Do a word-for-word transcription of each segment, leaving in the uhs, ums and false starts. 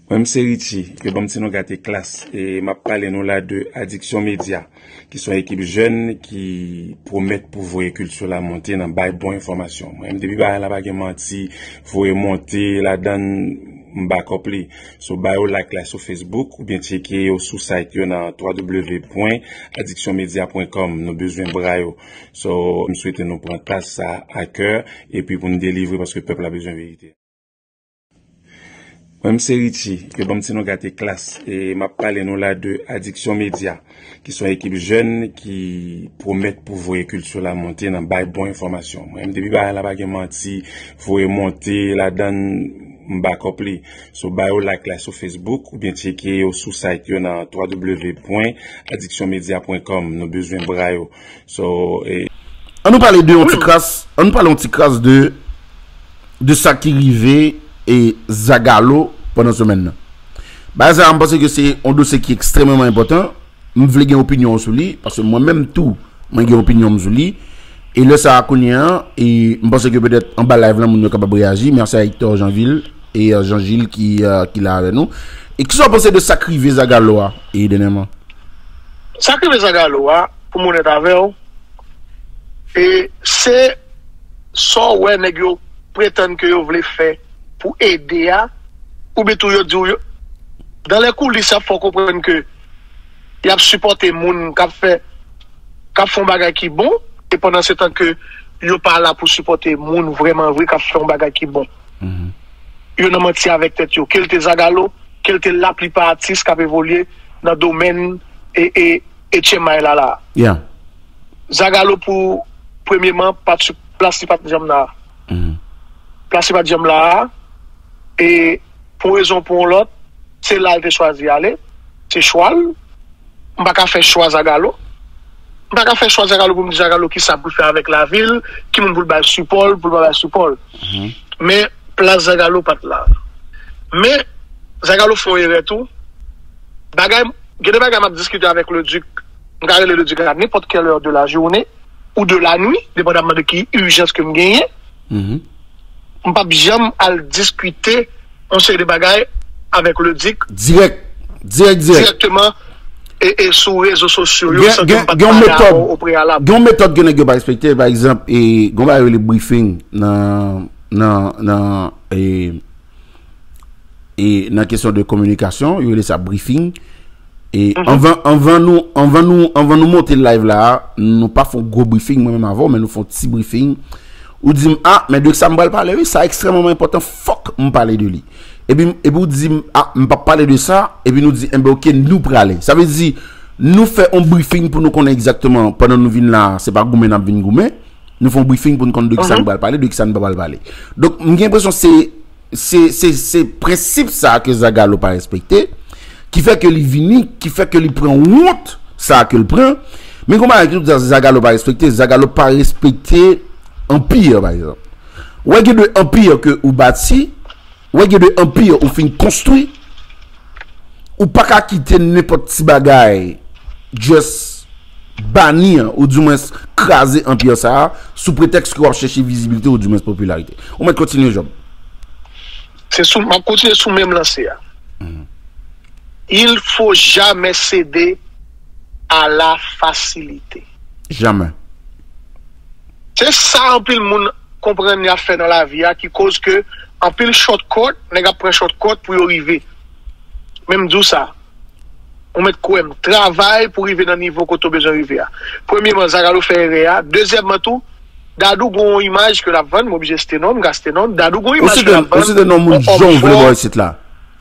Mwen, m se Richie, yo ban m ti non Gate Klas, e m ap pale nou la de Addiction Media, ki se yon ekip jèn ki pwomèt pou voye kilti la monte nan bay bon enfòmasyon. Mwen, depi bagay la pa gen manti, voye monte ladan, m back up li. So, ba yo like la sou Facebook, oubyen tcheke yo sou site yo nan w w w pwen addiction media pwen com. Nou bezwen bra yo. So, m swete nou pran tas sa a kè, epi pou n delivre, paske pèp la bezwen verite. Mwen, m se Richie, yo ban m ti non Gate Klas, e m ap pale nou la de Addiction Media, ki se yon ekip jèn ki pwomèt pou voye kilti la monte nan bay bon enfòmasyon. Mwen, depi bagay la pa gen manti, voye monte ladan, m back up li. So, ba yo like la sou Facebook, oubyen tcheke yo sou site yo nan w w w pwen addiction media pwen com. Nou bezwen bra yo. So, e, An nou pale de yon ti kras, an nou pale yon ti kras de, de sa ki rive e Zagalo pandan semèn nan. Bagay sa a, m panse ke se yon dosye ki ekstrèmeman enpòtan. M vle gen opinyon w sou li, paske mwen menm tou, mwen gen opinyon m sou li. E lè sa a kounye a, e m panse ke petèt anba live lan, moun yo kapab reyaji. Mèsi a Hector Jeanville e, euh, Jean Gilles ki, euh, ki la avè nou. E kisa w panse de sa k rive Zagalo a, e dènyèman? Sa k rive Zagalo a, pou m onèt avè w, e se sa w wè nèg yo pretann ke yo vle fè pou ede a, oubyen tou yo di w yo, dans les coulisses, y ap fè w konprann ke y ap sipòte moun k ap fè, k ap fè yon bagay ki bon, e pandan se tan ke yo pa la pou sipòte moun vrèman vre k ap fè yon bagay ki bon. Yo nan manti avèk tèt yo. Ke l te Zagalo, ke l te laplipa atis k ap evolye nan domèn e, e, e tchenmay la la. Yeah. Zagalo pou, premyeman, pa t sou plas li pa t janm la a. Plas li pa t janm la a. E pou rezon pou yon lòt, se la l te chwazi ale. Se chwa l. M pa ka fè chwa Zagalo. M pa ka fè chwa Zagalo pou m di Zagalo ki sa pou l fè avèk lavi l, ki moun pou l bay sipò l, pou l pa bay sipò l. Men plas Zagalo pa t la. Men Zagalo fè yon erè tou. Bagay, gen de bagay m ap diskite avèk Leduc. M ka rele Leduc a nenpòt kèl è de la jounen ou de la nwi, depandamman de ki ijans ke m genyen. M p ap janm al diskite yon seri de bagay avèk Leduc. Dirèk, dirèk, dirèk. Dirèkteman e, e sou rezo sosyo yo, san ke m pa t pale avè w o preyalab. Gen yon metòd ke nèg yo pa respekte, pa egzanp, e, gen yon bagay yo rele briefing nan, nan, nan, e, e nan kesyon de kominikasyon, yo rele sa briefing. E anvan, anvan nou, anvan nou, anvan nou monte live la a, nou pa fè yon gwo briefing, mwen menm avè w, men nou fè yon ti briefing. Ou di m, "Ah, men de sa m pral pale, wi, sa ekstrèmeman enpòtan, fòk m pale de li." Epi, epi ou di m, "Ah, m p ap pale de sa," epi nou di, "Enben, oke, nou prale." Sa vle di, nou fè yon briefing pou nou konnen egzakteman, pandan nou vin la a, se pa goumen n ap vin goumen. Nou fè yon briefing pou n konn de ki sa nou pral pale, de ki sa nou pa pral pale. Donk, m gen enpresyon se se, se, se prensip sa a ke Zagalo pa respekte, ki fè ke li vini, ki fè ke li pran wont sa a ke l pran. Men gen yon bagay ki tou Zagalo pa respekte, Zagalo pa respekte anpi, pa egzanp. Ou wè gen de anpi ke ou bati, ou wè gen de anpi ou fin konstwi, ou pa ka kite nenpòt ti bagay just bani an, oudimwens kraze anpi sa a, sou pretèks ke w ap chèche vizibilite, oudimwens popilarite. Ou mèt kontinye, Job. Se sou, m ap kontinye sou menm lanse a. Il faut jamais céder à la facilité. Jamè. Se sa anpil moun konprann y ap fè nan lavi a ki koz ke anpil shortcut, nèg ap pran shortcut pou yo rive. Men m di w sa, ou mèt kwè m, travay pou rive nan nivo kote w bezwen rive a. Premyeman, Zagalo fè erè a. Dezyèmman tou, Dadou gon yon imaj ke l ap vann, m oblije site non, m ka site non. Dadou gon imaj ke l ap vann. Ou site non moun jan w vle bò isit la.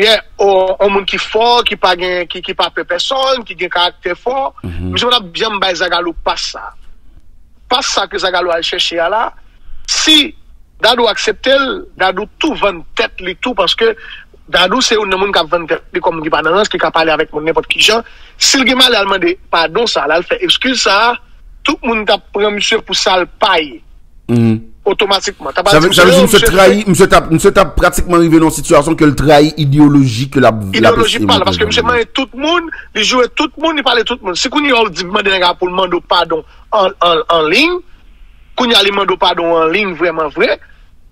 Yeah, on, on moun ki fò, ki pa gen, ki, ki pa pè pèsòn, ki gen karaktè fò. Misye pa t ap janm bay Zagalo pas sa. Pas sa ke Zagalo al chèche a la, si Dadou aksepte l, Dadou tou vann tèt li tou, paske Dadou se youn nan moun k ap vann tèt li kòm moun ki pa nan rans, ki ka pale avèk moun nenpòt ki jan. Si l gen malè al mande padon sa, l al fè eskiz sa a, tout moun t ap pran misye pou sa l pa ye. Otomatikman. T ap al di misye, yo, misye trayi, misye t ap, misye t ap pratikman rive nan yon sitiyasyon ke l trayi ideyoloji ke l ap, l ap eseye montre. Ideyoloji pa l, paske misye manyen tout moun, li joure tout moun, li pale tout moun. Si kounye a w di, mande nèg la pou l mande w padon an, an, an liy, kounye a li mande w padon an liy vrèman vre,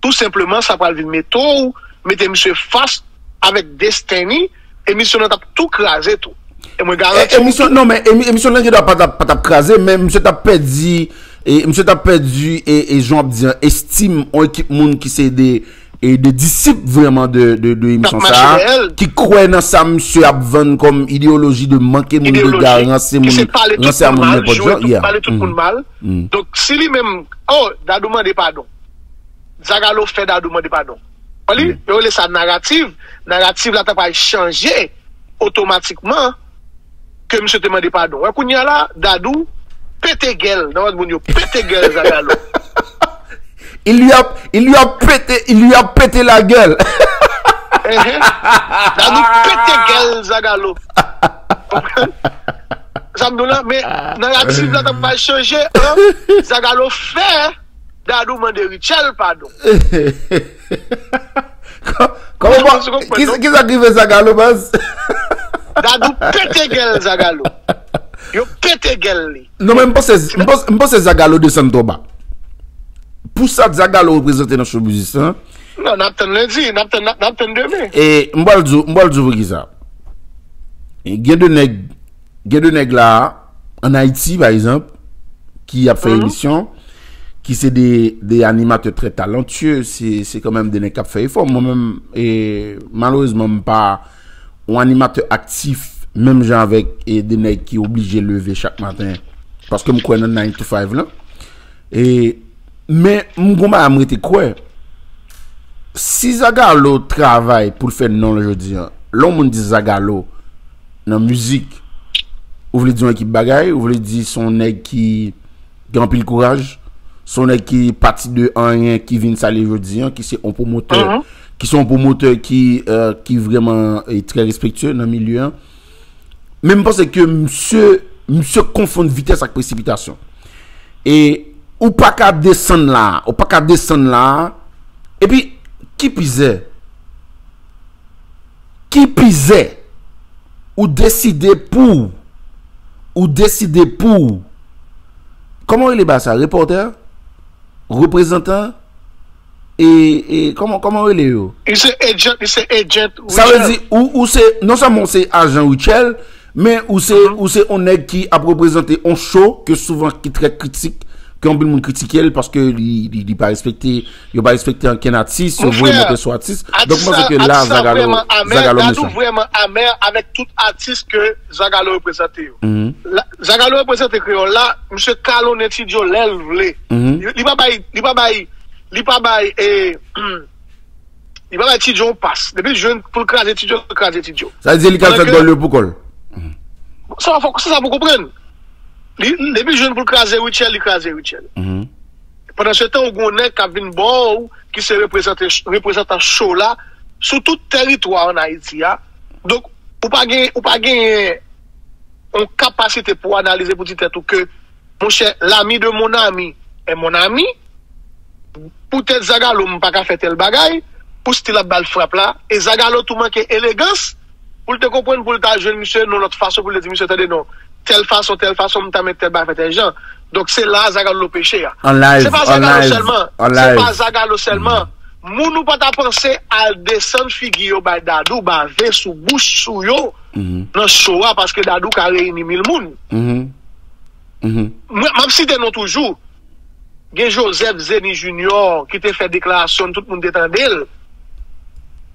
tou senpleman sa pral vin mete w, mete misye fas avèk Destiny, emisyon nan t ap tou kraze tou. E mwen garanti w emisyon, tou. Non, men emi- emisyon nan gen dwa pa t ap pa t ap kraze, men misye t ap pèdi, e, misye t ap pèdi, e, e jan w ap di an, estim yon ekip moun ki se de, e de disip vrèman de, de, de emisyon sa a, ki kwè nan sa misye ap vann kòm ideyoloji de manke moun dega, ranse moun, ranse a moun nenpòt jan. Pale tout moun mal. Donk, si li menm, oh, Dadou mande padon. Zagalo fè Dadou mande padon. Wè li, yo rele sa narativ. Narativ la ta pral chanje otomatikman ke misye te mande padon. Wè kounye a la, Dadou pete gèl nan wòt moun yo. Pete gèl Zagalo. Il lui a, il lui a pété, il lui a pété la gueule. Ehe. Dadou pete gèl Zagalo. Konprann? Sa m di w la, men narativ la ta pral chanje an Zagalo fè Dadou mande Richel padon. Kòman, ki sa k rive Zagalo, baz? Dadou pete gèl Zagalo. Yo pete gèl li. Non, men m panse, m panse, m panse Zagalo desann twò ba. Pou sa Zagalo reprezante nan show business lan. Non, n ap tann lendi, n ap tann, n ap tann demen. E m pral di w, m pral di w poukisa. Gen de nèg, gen de nèg la, an Ayiti, pa egzanp, ki ap fè emisyon, ki se de, de animatè trè talantye, se, se kanmenm de nèg k ap fè efò. Mwen menm, e, malerezman, m pa yon animatè aktif, menm jan avèk, e, de nèg ki oblije leve chak maten, paske m kwè nan nine to five lan. E, men, m gon bagay m rete kwè. Si Zagalo travay pou l fè non l jodi an, lè yon moun di Zagalo nan mizik, ou vle di yon ekip bagay, ou vle di se yon nèg ki gen anpil kouraj, se yon nèg ki pati de anyen ki vin sa l ye jodi an, ki se yon pwomotè, ki se yon pwomotè ki, e, ki vrèman, e, trè respektye nan milye an. Men m panse ke misye, misye konfonn vitès ak presipitasyon. E ou pa ka desann la, ou pa ka desann la. Epi, ki pizè? Ki pizè? Ou deside pou w. Ou deside pou w. Kòman w rele ba sa? Repòtè? Reprezantan? E, e kòman, kòman w rele yo? Li se agent, li se agent Richel. Sa vle di, ou, ou se, non sèlman w se ajan Richel, men ou se, ou se yon nèg ki ap reprezante yon show ke souvan ki trè kritik, ke anpil moun kritike l paske li, li, li pa respekte, yo pa respekte ankenn atis, yo voye monte sou atis. Donk, m panse ke la, Zagalo, Zagalo mechan. Dadou vrèman amè avèk tout atis ke Zagalo reprezante yo. Zagalo reprezante kreyòl la, misye kalonnen Ti Djo lè l vle. Li, li pa bay, li pa bay, li pa bay, e, li pa bay Ti Djo yon pas. Depi l jwenn pou l kraze Ti Djo, l kraze Ti Djo. Sa vle di li ka fè gòl yo pou kò l. Sa, fòk, se sa pou konprann. Li, depi l jwenn pou l kraze Richel, li kraze Richel. Pandan se tan, ou gen yon nèg k ap vin ba w, ki se reprezante, reprezantan show la, sou tout tèritwa ann Ayiti a. Donk, ou pa gen, ou pa genyen yon kapasite pou analize pou di tèt ou ke, monchè, l'ami de mon ami est mon ami. Poutèt Zagalo, m pa ka fè tèl bagay. Pou stil ap ba l frap la. E Zagalo tou manke elegans pou l te konprann, pou l ta jwenn misye nan lòt fason, pou l te di misye, tande non, tèl fason, tèl fason, m ta met tèl bagay fè tèl jan. Donk, se la Zagalo peche a. Se pa Zagalo sèlman. Se pa Zagalo sèlman. Moun ou pa ta panse al desann figi yo bay Dadou, bave sou bouch sou yo nan show a, paske Dadou ka reyini mil moun. Mwen, m ap site non toujou. Gen Joseph Zeni Junior ki te fè deklarasyon, tout moun te tande l.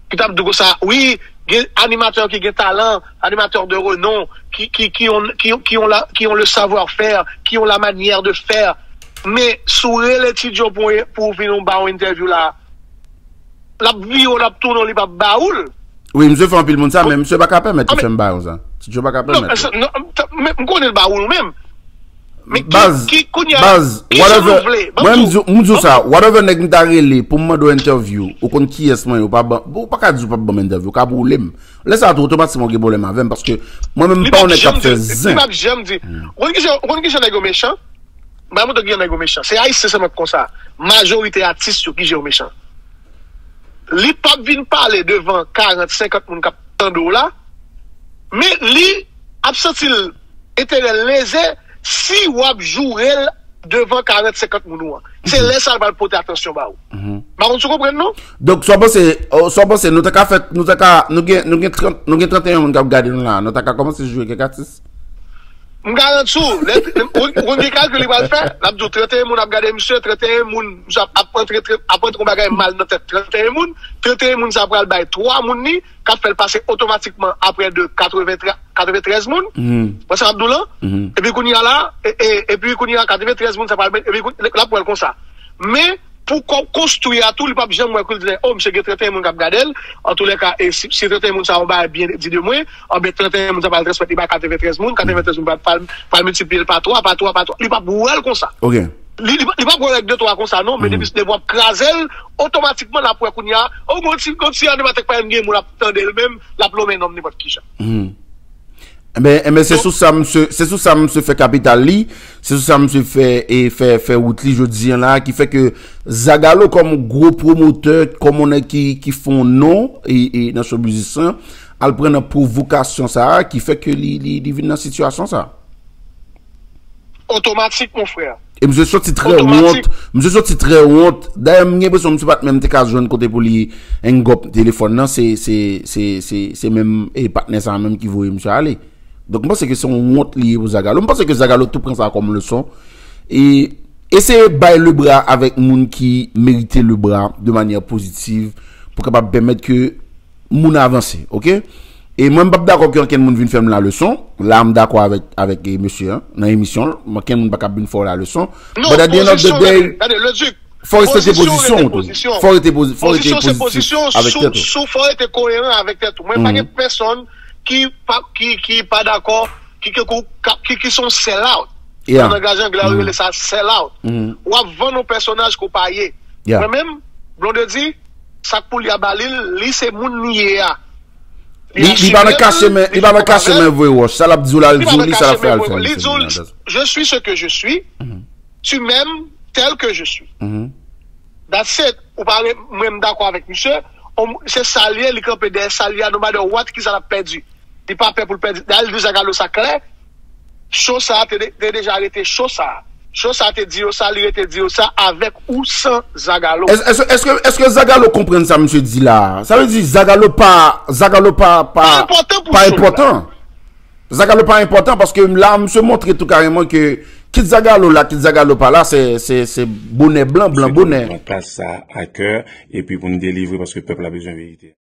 Ki t ap di konsa, wi, gen animatè ki gen talan, animatè de renon, ki, ki, ki ont, ki, ki ont la, qui ont le savoir-faire, qui ont la manière de faire. Men, si w rele Ti Djo pou, pou w vin yon ba yon entèvyou la, l ap vire w, l ap tounen w, li p ap ba ou l. Wi, misye fè anpil moun sa, men misye pa ka pèmèt yo fè m ba yo sa. Ti Djo pa ka pèmèt yo. Non, men m konnen l ba ou l menm. Men ki, ki, kounye a, ki jan nou vle? Mwen, m di, m di w sa, whatever nèg m ta rele pou m mande w entèvyou, ou konn kiyès mwen ye, ou pa ban, ou pa ka di w p ap ban m entèvyou, ou ka brile m. Lè sa a tou, otomatikman w gen pwoblèm avè m, paske mwen menm m pa yon nèg k ap fè zen. Li p ap janm di. Ou konn ki jan, ou konn ki jan nèg yo mechan? M pa montre ki jan nèg yo mechan. Se Ayisyen sèlman k konsa. Majorite atis yo ki jan yo mechan. Li p ap vin pale devan karant, senkant moun k ap tande w la, men li ap santi l enterè l leze si w ap joure l devan karant senkant moun ou an. Se lè sa l pral pote atansyon ba ou. M pa konn si w konprann non. Donk, sa w panse, oh, sa w panse, nou ta ka fè, nou ta ka, nou gen, nou gen trant, nou gen trant e yon moun k ap gade nou la, nou ta ka kòmanse jwe kèk atis? M garanti w, lè, ou, ou konn ki kalkil li pral fè? L ap di w trant e yon moun ap gade misye, trant e yon moun, misye ap, ap antre, ap antre yon bagay mal nan tèt trant e yon moun, trant e yon moun sa pral bay twa moun li, k ap fè l pase otomatikman aprè de katreven, katreventrèz moun. Wè sa m ap di w lan? Epi kounye a la, e, e, epi kounye a katreventrèz moun sa pral, epi kounye, l ap wè l konsa. Men, pou kò konstwi a tou, li p ap janm wè kou l di, oh, misye gen trant e yon moun k ap gade l. Antoulèka, e si, si trant e yon moun sa yon bagay byen di de mwen, anben trant e yon moun sa pral transmèt li bay katreventrèz moun, katreventrèz moun pral, pral, pral miltipliye l pa twa, pa twa, pa twa. Li p ap wè l konsa. Ok. Li, li, li p ap wè l avèk de twa konsa non, men depi depi w ap kraze l, otomatikman l ap wè kounye a, oh, gon ti, gon ti animatè k pa menm gen moun ap tande l menm, l ap lonmen nonm nenpòt kijan. Enben, enben, se sou sa misye, se sou sa misye fè kapital li, se sou sa misye fè, e fè, fè wout li jodi an la, ki fè ke Zagalo kòm gwo pwomotè, kòm yon nèg ki, ki fè yon non, e, e nan show business lan, al pran nan pwovokasyon sa a, ki fè ke li, li, li vin nan sitiyasyon sa a. Otomatik, mon frè. E misye soti trè wont. Misye soti trè wont. Dayè, m gen enpresyon misye pa t menm te ka jwenn kote pou li hang up telefòn nan. Se, se, se, se, se menm, e, patnè sa a menm ki voye misye ale. Donk, m panse ke se yon wont li ye pou Zagalo. M panse ke Zagalo tou pran sa kòm leson. E eseye bay lebra avèk moun ki merite lebra de manyè pozitiv pou kapab pèmèt ke moun avanse, ok? E mwen, m p ap dakò ke ankenn moun vin fè m laleson. La, m dakò avèk, avèk, e, mesye an, nan emisyon l. Ankenn moun pa kab vin fè w laleson. But at the end of the day, fò w respekte pozisyon w tou. Fò w rete pozi-, fò w rete pozitif avèk tèt ou. Si w se pozisyon, fò w rete koyeran avèk tèt ou. Mwen, pa gen pèsonn ki pa, ki, ki pa dakò, ki, ki, ki, ki, ki se yon sell out. Nan langaj anglè, yo rele sa sell out. W ap vann yon pèsonaj ke w pa ye. Mwen menm, Blondedy, sa k pou li a ba li l, li se moun li ye a. Li pa nan ka chemen, li pa nan ka chemen voye wòch. Sa l ap di w la, l di w li, sa l ap fè, al fè. Li di w, je suis ce que je suis, tu m'aimes tel que je suis. That's it. Ou pa re-, mwen m dakò avèk misye. Se sa l ye, li kanpe dèyè sa l ye a, no matter what, kisa l ap pèdi. Li pa pè pou l pèdi. Dayè, li di Zagalo sa klè. Cho sa a te, te deja rete cho sa a. Cho sa a te di yo sa, li rete di yo sa avèk ou san Zagalo. Èske, èske, èske Zagalo konprann sa misye di la a? Sa vle di Zagalo pa, Zagalo pa, pa, pa enpòtan. Zagalo pa enpòtan paske la, misye montre tou kareman ke kit Zagalo la, kit Zagalo pa la, se, se, se bonè blan, blan bonè. Pran klas sa a kè, epi pou n delivre paske pèp la bezwen verite.